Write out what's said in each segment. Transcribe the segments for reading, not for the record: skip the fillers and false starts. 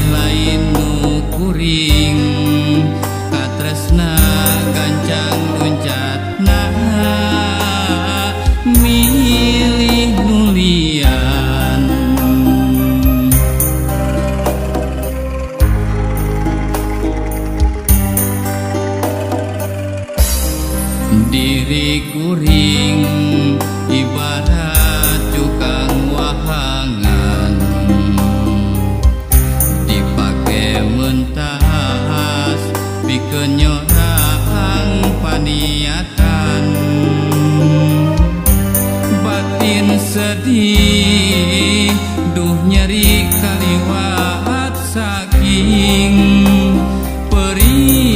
lain nu kuring katresna gancang luncatna milih nulian. Diri kuring ibarat cukang wahangan dipake mentas pikeun nyorang paniatan batin sedih duh nyeri kaliwat saking perih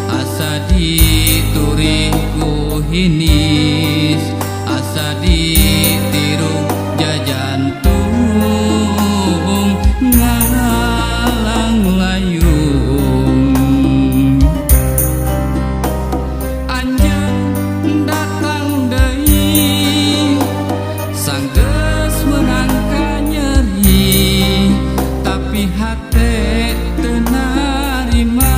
asa diturih ku hinis asa ditiru jajantung ngalang layung. Anjeun datang deui sanggeus meunang ka nyeri tapi hate teu narima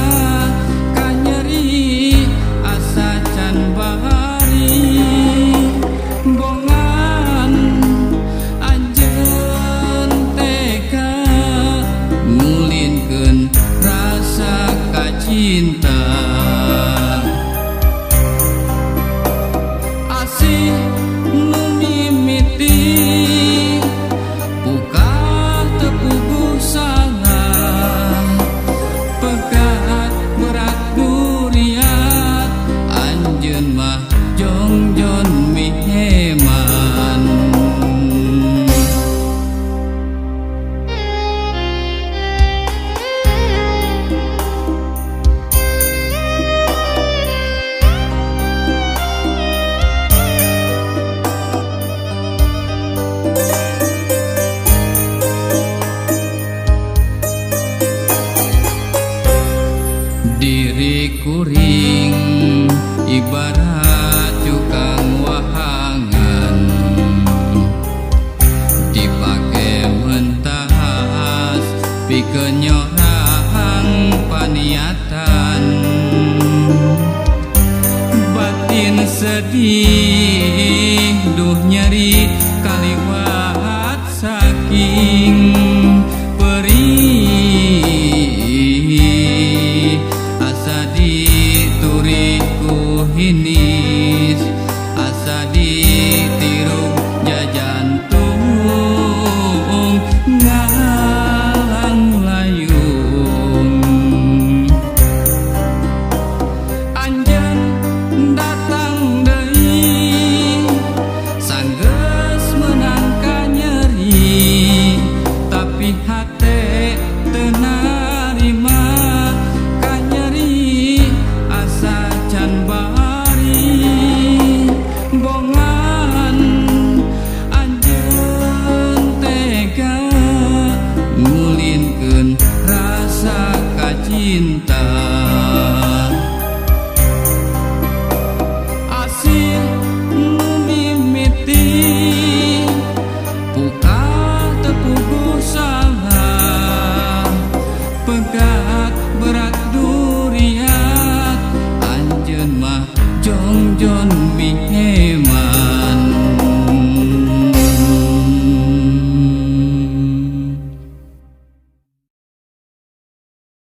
kanyeri asa can bari bongan anjeun teka ngulinkeun rasa kacinta asih nu mimiti pukah teu puguh salah pegat berat duriat anjeun mah jongjon miheman. Diri kuring ibarat cukang wahangan dipake mentas pikeun nyorang paniatan batin sedih duh nyeri